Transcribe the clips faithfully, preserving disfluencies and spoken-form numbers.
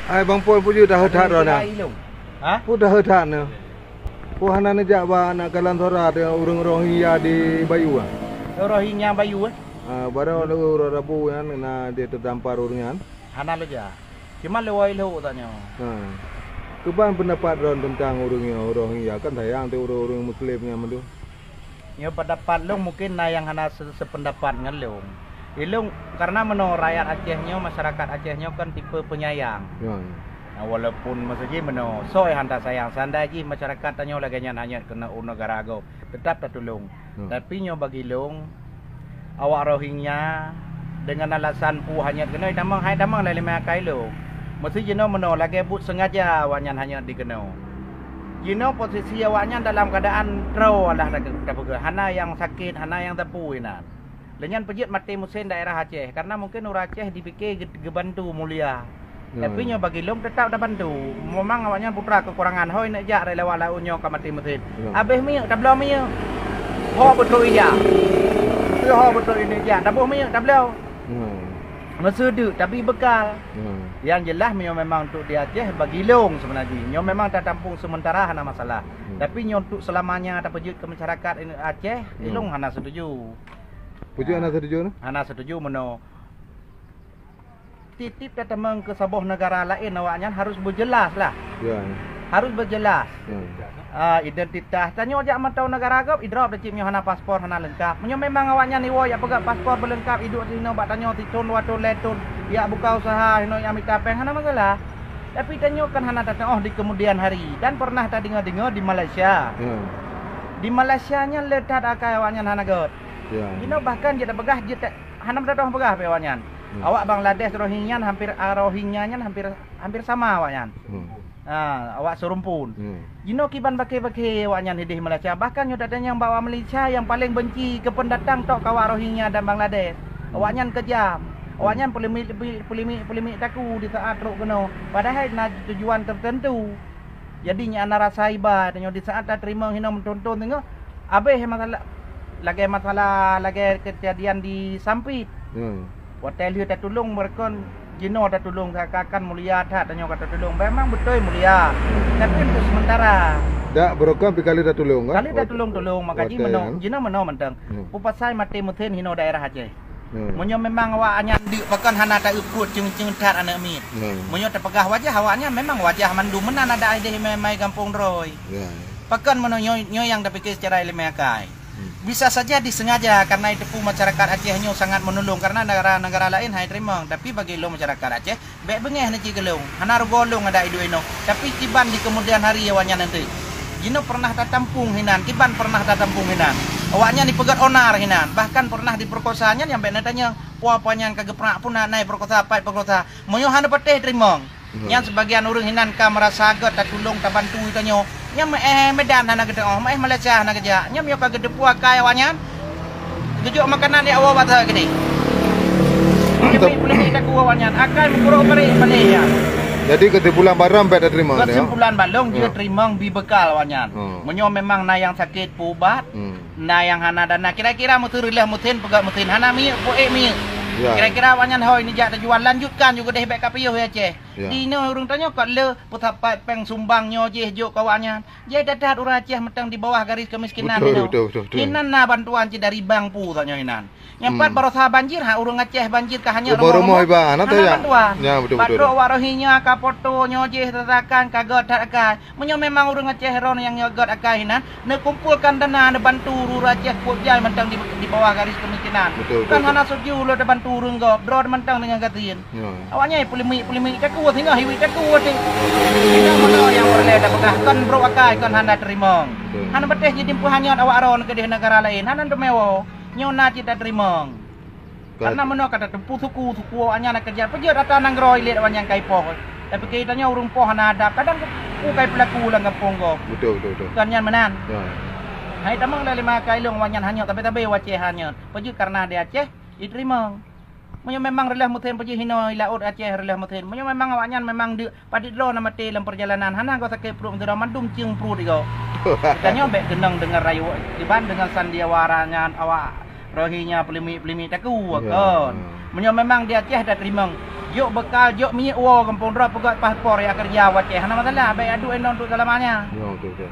Hai Bang Pol, peue jeuet daheuet that droeneuh? Ha? Peue daheuet that nyoe? Peue hana neujak bak aneuk kalon Sora teuh ureuëng Rohingya di Bayu, ah? Rohingya Bayu, eh? Ah, barô lheueh uroe Rabu nyan na di teudampar ureuëng nyan. Hana leuja. Cuma lewai lhok tanyoe. Ha. Kiban peundapat droen teuntang ureuëng nyoe, Rohingya? Kan sayang teuh ureuëng-ureuëng Muslim nyan mandum. Nyoe, pendapat lôn mungken na nyang hana se-, sependapat ngon lôn. Ilôn, karena meunoe rakyat Aceh nyoe, masyarakat Aceh nyoe kan tipe penyayang. Ya, ya. Nah, walaupun masa jih meunoe, soe hana sayang, seandai jih masyarakat tanyoe lagée nyan hanyut keuneuk u neugara gob, teutap tatulông. Ya. Tapi nyoe bagi lôn, awak Rohingya deungon alasan peue hanyut keunoe tamong, hai tamong lé limai akai lôn. Meusi jinoe meunoe lagée buet sengaja awaknyan hanyut dikeunoe. Jinoe posisi awaknyan dalam keuadaan troe, alah tapeugah, hana nyang sakét, hana nyang teupue inan. Lé nyan peujeuet maté musén daerah Aceh, karena mungken ureuëng Aceh dipike ge-, geubantu mulia. Ya, tapi ya, nyoe bagi lôn teutap tabantu. Memang awaknyan putra keukurangan, hôi neujak rot lewat laôt nyoe ka maté musén. Ya. Abéh minyeuk, tabloe minyeuk. Ho beutôi ija. Ho beutôi ini ija, taboh minyeuk, tabloe. Ya. Meuseudeuk, tapi bekal. Ya. Yang jelas, nyoe memang untuk di Aceh bagi lôn seubeuna jih. Nyoe memang tatampung sementara, hana masalah. Hmm. Tapi nyoe untuk selamanya tapeujeuet keu masyarakat Aceh, hmm, ilôn hana setuju. Peue jeuet hana setuju nyoe? Hana setuju meunoe. Tiep-tiep tatamong keu saboh neugara laén, awaknyan harus beujeulaih lah. Ya. Harus beujeulaih. Ya. Ah, identitas. Tanyoe jak mantong neugara gob, idrop dah cit nyoe hana paspor, hana leungkap. Meunyoe memang awaknyan iwoe jak peugah paspor beuleungkap, iduek sinoe bak tanyoe sithon, dua thon, lhée thon, jak buka usaha, sinoe jak mita péng, hana masalah. Tapi tanyoe kan hana tateuoh di kemudian hari dan pernah tadeungoe-deungoe di Malaysia. Ya. Di Malaysia nyan le that akai awaknyan hana göt. Ya. Jinoe bahkan jeuet tapeugah jeuet ta-, hana meutatong peugah pih awaknyan. Hmm. Awak Bangladesh Rohingya nyan hampir, ah, Rohingya nyan hampir, hampir sama awaknyan. Hmm. Ha, awak seurumpun. Hmm. Jinoe kiban bakée-bakée awaknyan idéh Malaysia. Bahkan nyoe tatanyong bak awak Malaysia nyang paleng benci keu peundatang tok keu awak Rohingya dan Bangladesh. Hmm. Awaknyan keujam. Hmm. Awaknyan peulimik-limik, peulimik-peulimik taku di saat trok keunoe. Padahai na tujuan teuteuntu. Jadi nyan na rasa iba tanyoe di saat tateurimong hinoe meuthon-thon singoh, abéh masalah, lagée masalah lagée keujadian di Sampit. Hmm. Watée lheueh tatulông, beureukan jinoe tatulông, seakan-akan mulia that tanyoe ka tatulông. Memang beutôi mulia, tapi untuk sementara. Dak, beureukan pih ka lheueh tatulông, kan? Ka lheueh tatulông-tulông, maka jih watée meunoe, nyan, jinoe meunoe mantong. Hmm. Peue pasai maté musén hinoe daerah Aceh. Hmm. Meunyoe memang awaknyan deuk, pakon hana ta-eu pruet ceung-ceung that aneuk miet. Hmm. Meunyoe tapeugah wajah awaknyan, memang wajah mandum meunan adak idéh mai, mai gampông droe. Ya, ya. Pakon meunyoe nyoe, nyoe nyang tapike secara ileumé akai. Hmm. Bisa saja disengaja karena iteupeue masyarakat Aceh nyoe sangat meunulông karena negara-negara laén hai teurimong, tapi bagi lôn masyarakat Aceh, bék beungéh na cit keu lôn, hana rugoe lôn adak iduek inoe, tapi kiban di kemudian hari awaknyan nanti. Jinoe pernah tatampung hinan, kiban pernah tatampung hinan. Awaknyan dipeugét onar hinan, bahkan pernah diperkosa, nyan nyang bék na tanyong, peue-peue nyan ka geupeurak pun na, na iperkosa, pat iperkosa. Meunyoe hana patéh teurimong. Hmm. Nyan sebagian ureuëng hinan ka meurasa gét tatulông tabantu tanyoe. Nyan meu-éh Medan hana geuteuoh, meu-éh Malaysia hana geujak. Nyan meunyoe ka geuteupeue akai awaknyan, geujok makanan di awak bata geude. Mantap. Nyan peuleumik taku awaknyan, akai meukurok bareh balée nyan. Jadi keusimpulan barang bék tateurimong, ya? Keusimpulan balong, ya, jeuet teurimong bi beukal awaknyan. Hmm. Meunyoe memang na nyang sakét peuubat, hmm, na nyang hana dana, kira-kira meuseu reulah meusen peugah meusen, hana minyeuk peuék minyeuk. Ya. Kira-kira awaknyan hôi neujak teujual, lanjutkan juga deh bék ka piôh ya Aceh. Ya. Di inoe ureuëng tanyoe kot le peusapat péng sumbang nyoe jih jok keu awaknyan. Jai that-that ureuëng Aceh mantong di bawah garis kemiskinan. Betul, inoe. Betul, betul, betul. Inan na bantuan cit dari bank pu tanyoe inan. Nyang pat, hmm, barosa banjir, ha, ureuëng Aceh banjir ka hanyut rumoh-rumoh iba, hana bantuan. Ya, betul, betul. Padub awak Rohingya ka poto nyoe jih tatakan ka gét that akai. Meunyoe memang ureuëng Aceh ron nyang gét akai inan, neukumpolkan dana, neubantu ureuëng Aceh kuat jai mantong di, di bawah garis kemiskinan. Betul, betul, betul. Kan hana setuju lé tabantu ureuëng gob, droe mantong deungon gasien. Ya. Awaknyan peulimik-peulimik takue singoh, hiwit takue teuh. Inong meunoe nyang peureulée tapeugah, kon brok akai, kon hana teurimong. Betul. Hana patéh jitimpôh hanyot awak ron keudeh negara laén, hana teumé woe. Nyoe na cit tateurimong. Betul. Karena meunoe ka tateupeue suku, suku awaknyan na keujat. Peujeuet ata nanggroe ilét awaknyan ka ipoh. Tapi keu tanyoe ureuëng poh hana adab. Kadang ukai peulaku lam gampông gob. Betul, betul, betul. Kon nyan meunan. Ya. Hai tamong lé limai akai lôn awaknyan hanyot, tapi-tapi wacée hanyot. Peujeuet karena di Aceh, iteurimong. Meunyoe memang reulah meusen peujeuet hinoe i laôt Aceh reulah meusen. Meunyoe memang awaknyan memang deuk padit droe na maté lam peurjalanan, hana goe sakét pruet meudroe mandum cieng pruet igoe. Tanyoe bék keunong deungon rayu kiban deungon sandiwara nyan awak Rohingya peulimik-peulimik takue kon. Ya, ya. Meunyoe memang di Aceh tateurimong, Jok bekal, jok minyeuk woe gampông droe, peugöt paspor jak keureuja u Aceh. Hana masalah, bèk aduek inong untuk selamanya. Ya, oke, oke.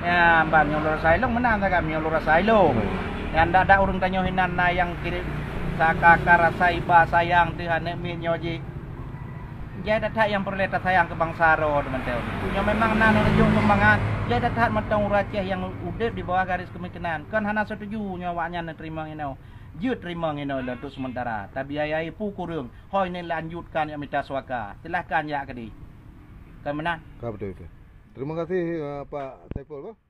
Ya, ban meunyoe lôn rasa ilong meunan sagai, meunyoe lôn rasa ilong. Nyang dak-dak ureueng tanyoe hinan na nyang kirém saka-ka rasa iba sayang teuh aneuk miet nyoe jih. Jai that-that nyang peureulèe tasayang keu bansa droe teumantong. Nyoe memang na neureujoh sumbangan, jai that-that mantong ureueng Aceh nyang udép di bawah garis kemiskinan. Kon hana setuju nyoe awaknyan neuteurimong inoe. Jeuet teurimong inoe lôn untuk sementara. Tabiaya peue kureueng, hôi neulanjutkan jak mita suaka. Silahkan jak keudeh. Kon meunan. Ka beutôi, beutôi. Terima kasih, eh, Pak Saiful, bah.